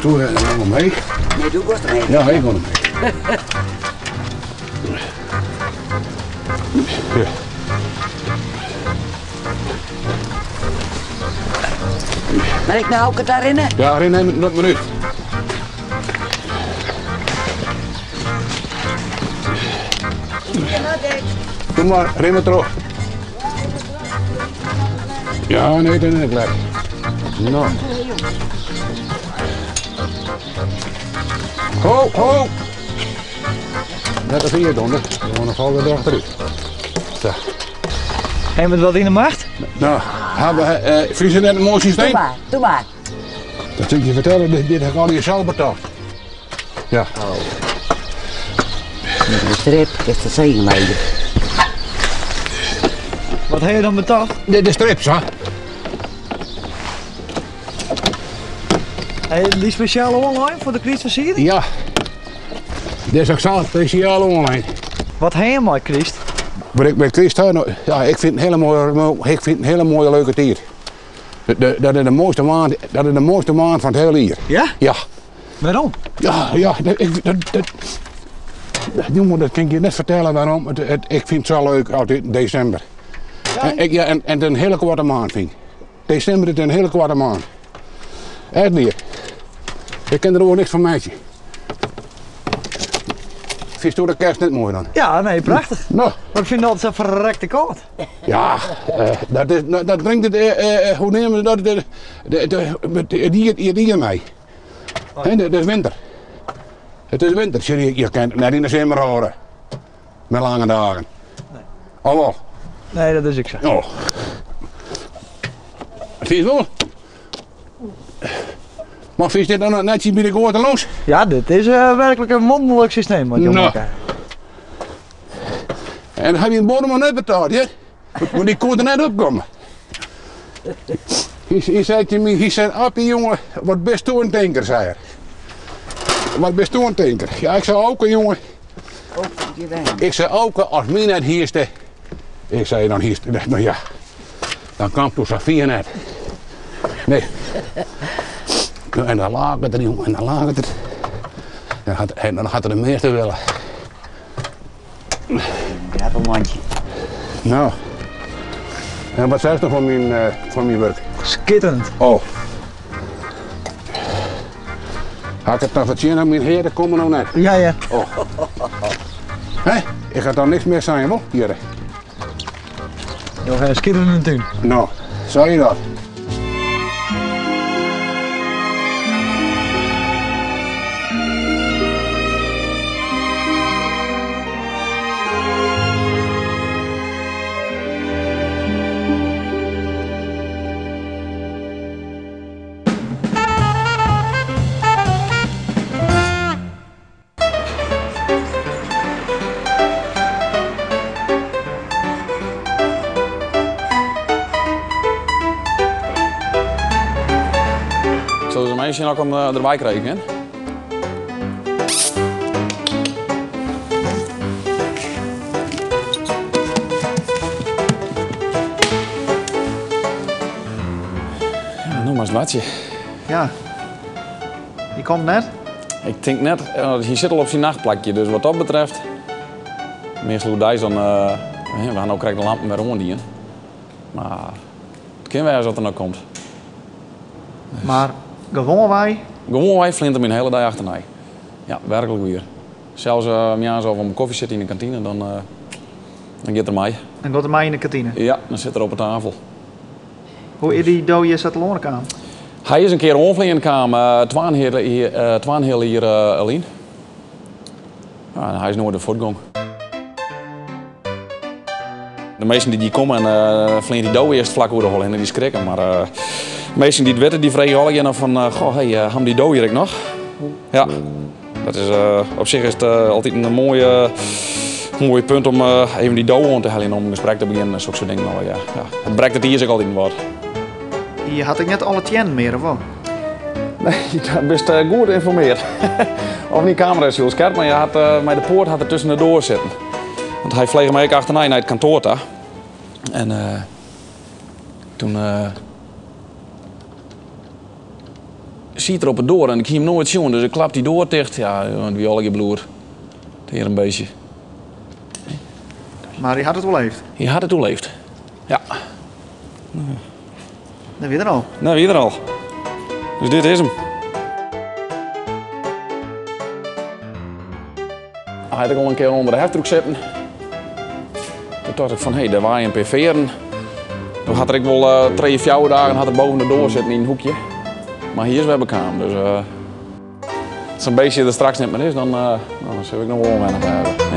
Goesto omheech? Nee, do goest omheech. Ja, ik gean omheech. Ja. Mar ik no ook daar rinne? Ja, rin even nog minuut. Doe maar, rin maar terug. Ja, nee, dat is lekker. Nou. Ho, ho! Net als hier, donder. Dan valt het achteruit. Zo. Hebben we wat in de macht? Nou, hebben we uh, Friese net een mooi systeem? Doe maar, doe maar. Dat kun je vertellen, dit, dit heb ik al jezelf betaald. Ja. Oh. Met een strip, is dat zeker mee. Wat heb je dan betaald? De, de strips, hè? Hey, die speciale online voor de Christversiering? Ja. Dit is ook zo speciaal online. Wat heb je met Christ? Wat ik met Christ heb, nou, ja, ik vind het een hele mooie, ik vind het een hele mooie leuke tijd. Dat is de mooiste maand, dat is de mooiste maand van het hele jaar. Ja? Ja. Waarom? Ja, ja, dat, ik, dat, dat, dat, jongen, dat kan ik je net vertellen waarom. Het, het, ik vind het zo leuk altijd in december. Ja? En, ik, ja, en, en het is een hele korte maand vind ik. December is een hele korte maand. Echt weer. Ik ken er ook niks van meisje. Vind je de kerst net mooi dan? Ja, nee, prachtig. Nou. Maar ik vind dat zo verrekte koud. Ja, dat, is, dat, dat brengt het, hoe nemen we dat, de, de, de, de, dier, dier mee. Oh. He, het is winter. Het is winter. Je, je kunt het net in de zomer horen. Met lange dagen. Nee. Oh wel. Nee, dat is ik zo. Oh. Het is wel. Maar vind je dit dan nog netjes bij de goten los? Ja, dit is werkelijk een wonderlijk systeem wat je Nou. elkaar. En dan heb je een bodem nog net betaald, hè? Want die kon er net opkomen. Hij, hij zei tegen mij, hij zei, Appie jongen, wat best toe een tanker, zei hij. Wat best toe een tanker. Ja, ik zei ook, jongen. Ook je bent. Ik zei ook, als mij net hier is, ik zei dan hier, nou ja, dan kwam toen Safia net. Nee. En dan lag het er, jongen, en dan lag het er. Dan had, en dan had er de meeste willen. Ja, een mandje. Nou. En wat zei ze nog van mijn werk? Schitterend. Oh. Had ik het dan verdiend aan mijn heren komen nou net? Ja, ja. Oh. Hé, ik ga dan niks meer zijn, hoor, hier. Nog een schitterende tuin. Nou, zou je dat? Zullen ze mensen ook om erbij krijgen, hè? Ja, noem maar eens watje. Ja. Die komt net. Ik denk net, hij zit al op zijn nachtplakje, dus wat dat betreft... Meestal hoe dan, we gaan ook krijgen de lampen weer rondien. Maar het kan wel eens dat er nog komt. Maar gewoon wij? Gewoon wij flint hem een hele dag achterna. Ja, werkelijk weer. Zelfs ja, zo om koffie zit in de kantine, dan, dan gaat er mij. Dan gaat er mij in de kantine? Ja, dan zit er op de tafel. Hoe is die dode Satellorenkamer? Hij is een keer onvliegenkamer, twaan hier alleen. Ja, en hij is nooit de voortgang. De meesten die komen en vliegen die dood eerst vlak over de hol en die schrikken. Maar de meesten die het weten, die vragen al nog van, goh, hey, ham die dood hier ik nog? Ja, dat is, op zich is het altijd een mooie punt om even die dood aan te halen om een gesprek te beginnen en zulke soort dingen. Nou, ja. Ja. Het breekt het hier ook altijd wat. Die had ik net alle tien meer, of wat? Nee, je bent goed geïnformeerd. Of niet, camera is heel scherp, maar je had, bij de poort had er tussen de door zitten. Want hij vleeg mij ook achterna naar het kantoor daar. En toen Siet er op 'e doar en ik hie him noait sjoen, dus ik klap dy doar ticht. Ja, it wie allegear bloed. It earmbeestje. Mar hy hat it oerleefd? Hy hat it oerleefd, ja. Dan wie er al. Dan wie er al. Dus dit is him. Hy hat ek al in kear ûnder de heftruck sitten. Toen tocht ik fan, hé, dêr waaie in pear fearen. Toen hat er ek wol uh, trije, fjouwer dagen hat er boven de doar sitten yn in hoekje. Mar hy is wer bekaam, dus uh, as sa'n beestje der straks net mear is, dan, uh, dan sil ik noch wol oanwennich wêze.